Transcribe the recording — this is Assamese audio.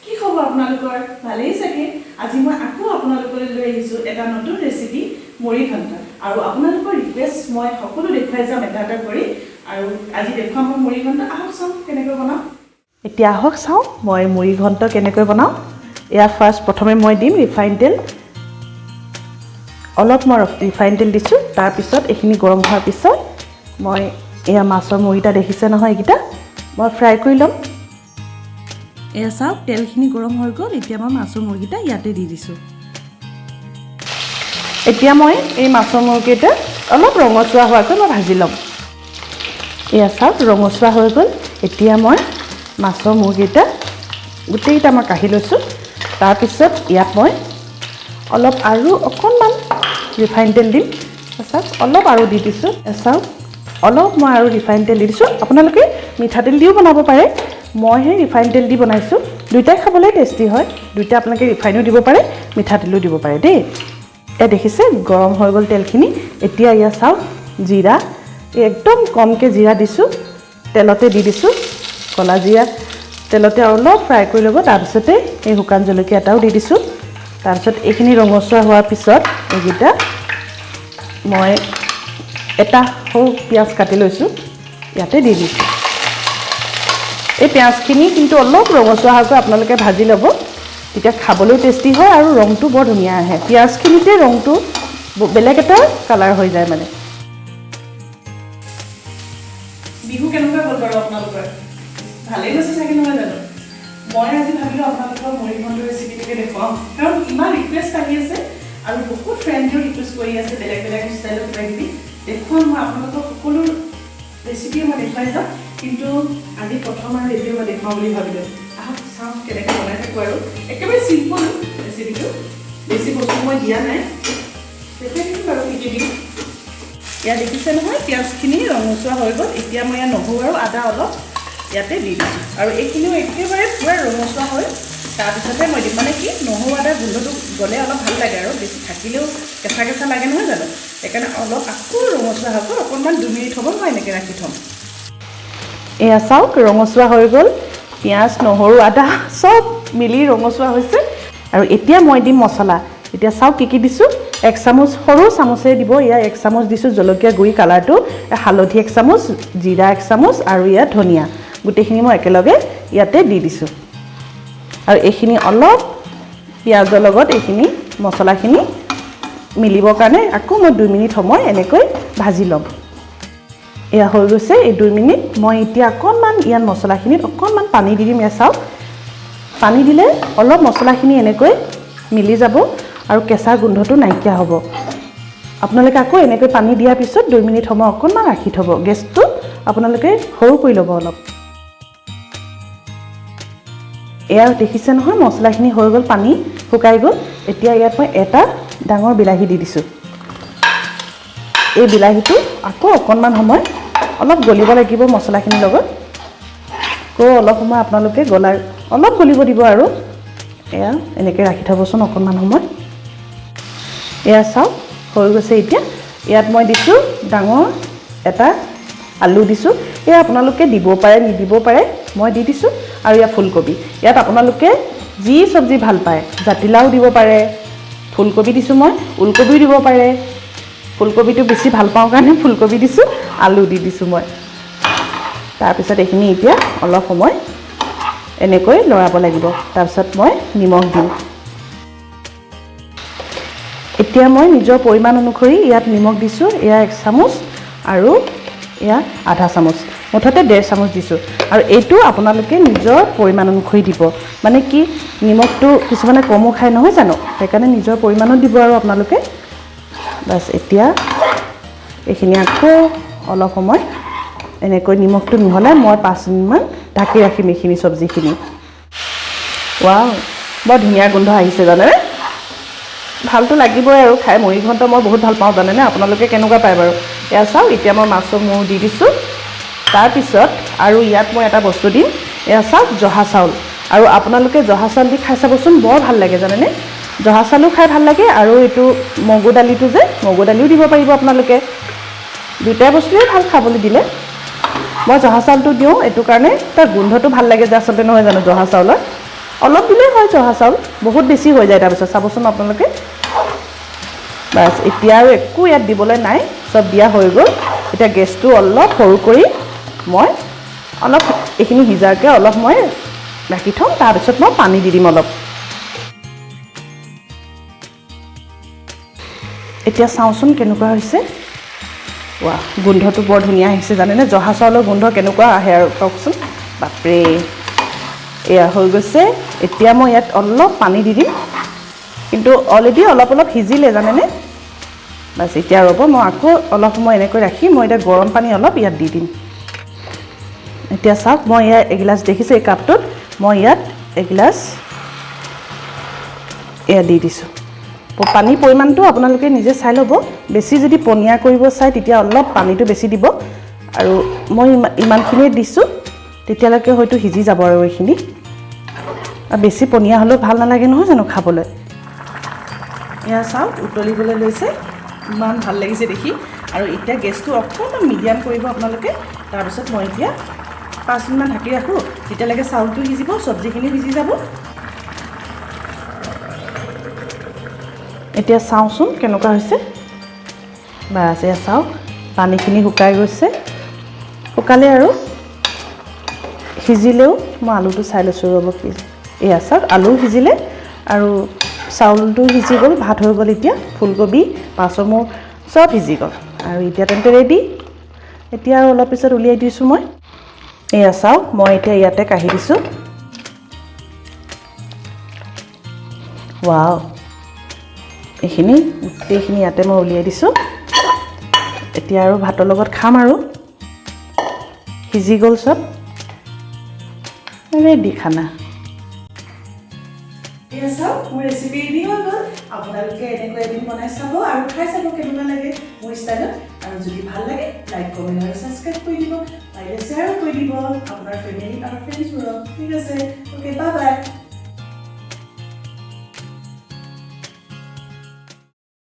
কি খবৰ আপোনালোকৰ? ভালেই চাগে। আজি মই আকৌ আপোনালোকলৈ লৈ আহিছোঁ এটা নতুন ৰেচিপি, মুড়ি ঘণ্ট। আৰু আপোনালোকৰ ৰিকুৱেষ্ট মই সকলো দেখুৱাই যাম এটা এটা কৰি। আৰু আজি দেখুৱাম মই মুড়ি ঘণ্ট। আহক চাওঁ কেনেকৈ বনাওঁ। এতিয়া আহক চাওঁ মই মুড়ি ঘণ্ট কেনেকৈ বনাওঁ। এয়া ফাৰ্ষ্ট প্ৰথমে মই দিম ৰিফাইন তেল অলপ। মই ৰিফাইন তেল দিছোঁ। তাৰপিছত এইখিনি গৰম হোৱাৰ পিছত মই এয়া মাছৰ মুড়িটা দেখিছে নহয়, এইকেইটা মই ফ্ৰাই কৰি ল'ম। এয়া চাওক, তেলখিনি গৰম হৈ গ'ল। এতিয়া মই মাছৰ মুড়িকেইটা ইয়াতে দি দিছোঁ। এতিয়া মই এই মাছৰ মুড়িকেইটা অলপ ৰঙচুৱা হোৱাকৈ মই ভাজি ল'ম। এয়া চাওক, ৰঙচুৱা হৈ গ'ল। এতিয়া মই মাছৰ মুড়িকেইটা গোটেইকেইটা মই কাঢ়ি লৈছোঁ। তাৰপিছত ইয়াত মই অলপ আৰু অকণমান ৰিফাইন তেল দিম। চাওক, অলপ আৰু দি দিছোঁ। চাওক, অলপ মই আৰু ৰিফাইন তেল দি দিছোঁ। আপোনালোকে মিঠাতেল দিও বনাব পাৰে, মইহে ৰিফাইন তেল দি বনাইছোঁ। দুয়োটাই খাবলৈ টেষ্টি হয়। দুয়োটা আপোনালোকে ৰিফাইনো দিব পাৰে, মিঠাতেলো দিব পাৰে দেই। এয়া দেখিছে, গৰম হৈ গ'ল তেলখিনি। এতিয়া ইয়াত চাওক, জিৰা, এই একদম কমকৈ জিৰা দিছোঁ, তেলতে দি দিছোঁ। ক'লা জিৰা তেলতে অলপ ফ্ৰাই কৰি ল'ব। তাৰপিছতে এই শুকান জলকীয়া এটাও দি দিছোঁ। তাৰপিছত এইখিনি ৰঙচুৱা হোৱাৰ পিছত এইকেইটা মই এটা সৰু পিঁয়াজ কাটি লৈছোঁ, ইয়াতে দি দিছোঁ। এই পিঁয়াজখিনি কিন্তু অলপ ৰঙচুৱা হোৱাকৈ আপোনালোকে ভাজি ল'ব, তেতিয়া খাবলৈও টেষ্টি হয় আৰু ৰংটো বৰ ধুনীয়া আহে। পিঁয়াজখিনিতে ৰংটো বেলেগ এটা কালাৰ হৈ যায়। মানে বিহু কেনেকুৱা গ'ল বাৰু আপোনালোকৰ? ভালেই গৈছে চাগে, নহয় জানো? মই আজি ভাবিলোঁ আপোনালোকৰ মুড়ি ঘণ্টৰ ৰেচিপিটোকে দেখুৱাওঁ, কাৰণ ইমান ৰিকুৱেষ্ট আহি আছে আৰু বহুত ফ্ৰেণ্ডেও ৰিকুৱেষ্ট কৰি আছে বেলেগ বেলেগ ষ্টাইলত কিবা কিবি দেখুৱাম। মই আপোনালোকৰ সকলো ৰেচিপিয়ে মই দেখুৱাই যাম, কিন্তু আজি প্ৰথম আৰু এইটোৱে মই দেখুৱাওঁ বুলি ভাবিলোঁ। আহক চাওঁ কেনেকৈ বনাই থাকোঁ। আৰু একেবাৰে চিম্পল ৰেচিপিটো, বেছি বস্তু মই দিয়া নাই। দেখুৱাই দিম বাৰু কি কি দিম। ইয়াত দেখিছে নহয়, পিঁয়াজখিনি ৰঙচুৱা হৈ গ'ল। এতিয়া মই ইয়াত নহৰু আৰু আদা অলপ ইয়াতে দি দিছোঁ আৰু এইখিনিও একেবাৰে পূৰা ৰঙচুৱা হৈ তাৰপিছতে মই দিম। মানে কি, নহৰু আদা গোন্ধটো গ'লে অলপ ভাল লাগে আৰু বেছি থাকিলেও কেঁচা কেঁচা লাগে, নহয় জানো? সেইকাৰণে অলপ আকৌ ৰঙচুৱা হ'ব, অকণমান 2 মিনিট হ'ব, মই এনেকৈ ৰাখি থ'ম। এয়া চাওক, ৰঙচুৱা হৈ গ'ল। পিঁয়াজ, নহৰু, আদা চব মিলি ৰঙচুৱা হৈছে। আৰু এতিয়া মই দিম মছলা। এতিয়া চাওক কি কি দিছোঁ। এক চামুচ, সৰু চামুচেৰে দিব, এয়া এক চামুচ দিছোঁ জলকীয়া গুড়ি কালাৰটো, হালধি এক চামুচ, জিৰা এক চামুচ আৰু ইয়াত ধনিয়া। গোটেইখিনি মই একেলগে ইয়াতে দি দিছোঁ। আৰু এইখিনি অলপ পিঁয়াজৰ লগত এইখিনি মছলাখিনি মিলিবৰ কাৰণে আকৌ মই 2 মিনিট সময় এনেকৈ ভাজি ল'ম। এয়া হৈ গৈছে এই 2 মিনিট। মই এতিয়া অকণমান ইয়াত মছলাখিনিত অকণমান পানী দি দিম। এয়া চাওক, পানী দিলে অলপ মছলাখিনি এনেকৈ মিলি যাব আৰু কেঁচা গোন্ধটো নাইকিয়া হ'ব। আপোনালোকে আকৌ এনেকৈ পানী দিয়াৰ পিছত 2 মিনিট সময় অকণমান ৰাখি থ'ব। গেছটো আপোনালোকে সৰু কৰি ল'ব অলপ। এয়া দেখিছে নহয়, মছলাখিনি হৈ গ'ল, পানী শুকাই গ'ল। এতিয়া ইয়াত মই এটা ডাঙৰ বিলাহী দি দিছোঁ। এই বিলাহীটো আকৌ অকণমান সময় অলপ গলিব লাগিব মছলাখিনিৰ লগত। আকৌ অলপ সময় আপোনালোকে গলাই অলপ গলিব দিব আৰু এয়া এনেকৈ ৰাখি থ'বচোন অকণমান সময়। এয়া চাওক, হৈ গৈছে। এতিয়া ইয়াত মই দিছোঁ ডাঙৰ এটা আলু দিছোঁ। এয়া আপোনালোকে দিব পাৰে, নিদিব পাৰে, মই দি দিছোঁ। আৰু ইয়াত ফুলকবি, ইয়াত আপোনালোকে যি চব্জি ভাল পায়, জাতিলাও দিব পাৰে, ফুলকবি দিছোঁ মই, ওলকবিও দিব পাৰে। ফুলকবিটো বেছি ভাল পাওঁ কাৰণে ফুলকবি দিছোঁ, আলু দি দিছোঁ মই। তাৰপিছত এইখিনি এতিয়া অলপ সময় এনেকৈ লৰাব লাগিব। তাৰপিছত মই নিমখ দিম। এতিয়া মই নিজৰ পৰিমাণ অনুসৰি ইয়াত নিমখ দিছোঁ। এয়া এক চামুচ আৰু এয়া আধা চামুচ, মুঠতে 1.5 চামুচ দিছোঁ। আৰু এইটো আপোনালোকে নিজৰ পৰিমাণ অনুসৰি দিব। মানে কি, নিমখটো কিছুমানে কমো খায়, নহয় জানো? সেইকাৰণে নিজৰ পৰিমাণত দিব আৰু আপোনালোকে। বাছ, এতিয়া এইখিনি আকৌ অলপ সময় এনেকৈ নিমখটো মিহলাই মই 5 মিনিটমান ঢাকি ৰাখিম এইখিনি চব্জিখিনি। ৱাও, বৰ ধুনীয়া গোন্ধ আহিছে, জানেনে? ভালতো লাগিবই আৰু খাই। মুড়ি ঘণ্ট মই বহুত ভাল পাওঁ, জানেনে? আপোনালোকে কেনেকুৱা পায় বাৰু? এয়া চাওক, এতিয়া মই মাছৰ মূৰ দি দিছোঁ। তাৰপিছত আৰু ইয়াত মই এটা বস্তু দিম। এয়া চাওক, জহা চাউল। আৰু আপোনালোকে জহা চাউল দি খাই চাবচোন, বৰ ভাল লাগে, জানেনে? জহা চাউলো খাই ভাল লাগে আৰু এইটো মগু দালিটো যে, মগু দালিও দিব পাৰিব আপোনালোকে। দুয়োটাই বস্তুৱেই ভাল খাবলৈ দিলে। মই জহা চাউলটো দিওঁ এইটো কাৰণে, তাৰ গোন্ধটো ভাল লাগে যে আচলতে, নহয় জানো, জহা চাউলৰ? অলপ দিলেই হয় জহা চাউল, বহুত বেছি হৈ যায় তাৰপিছত, চাবচোন আপোনালোকে। বাছ এতিয়া আৰু একো ইয়াত দিবলৈ নাই, চব দিয়া হৈ গ'ল। এতিয়া গেছটো অলপ সৰু কৰি মই অলপ এইখিনি সিজাকৈ অলপ মই ৰাখি থ'ম, তাৰপিছত মই পানী দি দিম অলপ। এতিয়া চাওঁচোন কেনেকুৱা হৈছে। ৱাহ, গোন্ধটো বৰ ধুনীয়া আহিছে জানেনে? জহা চাউলৰ গোন্ধ কেনেকুৱা আহে আৰু কওকচোন, বাপৰে। এয়া হৈ গৈছে। এতিয়া মই ইয়াত অলপ পানী দি দিম, কিন্তু অলৰেডি অলপ অলপ সিজিলে জানেনে। বাছ এতিয়া ৰ'ব, মই আকৌ অলপ সময় এনেকৈ ৰাখি মই এতিয়া গৰম পানী অলপ ইয়াত দি দিম। এতিয়া চাওক, মই ইয়াত এগিলাচ দেখিছোঁ এই কাপটোত, মই ইয়াত এগিলাচ এয়া দি দিছোঁ। পানীৰ পৰিমাণটো আপোনালোকে নিজে চাই ল'ব, বেছি যদি পনীয়া কৰিব চায় তেতিয়া অলপ পানীটো বেছি দিব, আৰু মই ইমানখিনিয়ে দিছোঁ, তেতিয়ালৈকে হয়তো সিজি যাব আৰু এইখিনি। আৰু বেছি পনীয়া হ'লেও ভাল নালাগে নহয় জানো খাবলৈ। এয়া চাওক উতলিবলৈ লৈছে, ইমান ভাল লাগিছে দেখি। আৰু এতিয়া গেছটো অকণমান মিডিয়াম কৰিব আপোনালোকে। তাৰপিছত মই এতিয়া 5 মিনিটমান ঢাকি ৰাখোঁ, তেতিয়ালৈকে চাউলটো সিজিব, চব্জিখিনি সিজি যাব। এতিয়া চাওঁচোন কেনেকুৱা হৈছে। বাছ এয়া চাওক, পানীখিনি শুকাই গৈছে, শুকালে আৰু সিজিলেও। মই আলুটো চাই লৈছোঁ ৰ'ব প্লিজ। এয়া চাওক, আলু সিজিলে আৰু চাউলটো সিজি গ'ল, ভাত হৈ গ'ল। এতিয়া ফুলকবি পাচমুৰ চব সিজি গ'ল আৰু এতিয়া তেন্তে ৰেডি। এতিয়া আৰু অলপ পিছত উলিয়াই দিছোঁ মই। এয়া চাওক, মই এতিয়া ইয়াতে কাঢ়ি দিছোঁ। ৱাও, এইখিনি গোটেইখিনি ইয়াতে মই উলিয়াই দিছোঁ। এতিয়া আৰু ভাতৰ লগত খাম আৰু। সিজি গ'ল চব, ৰেডি খানা। এয়া চাওক, মোৰ ৰেচিপি ৰেডি হৈ গ'ল। আপোনালোকে এনেকৈ এদিন বনাই চাব আৰু খাই চাব কেনেকুৱা লাগে মোৰ ষ্টাইলত। আৰু যদি ভাল লাগে লাইক, কমেণ্ট আৰু ছাবস্ক্ৰাইব কৰি দিব, পাৰিলে শ্বেয়াৰো কৰি দিব আপোনাৰ ফেমিলি আৰু ফ্ৰেণ্ডছবোৰক। ঠিক আছে, অ'কে, বাই বাই।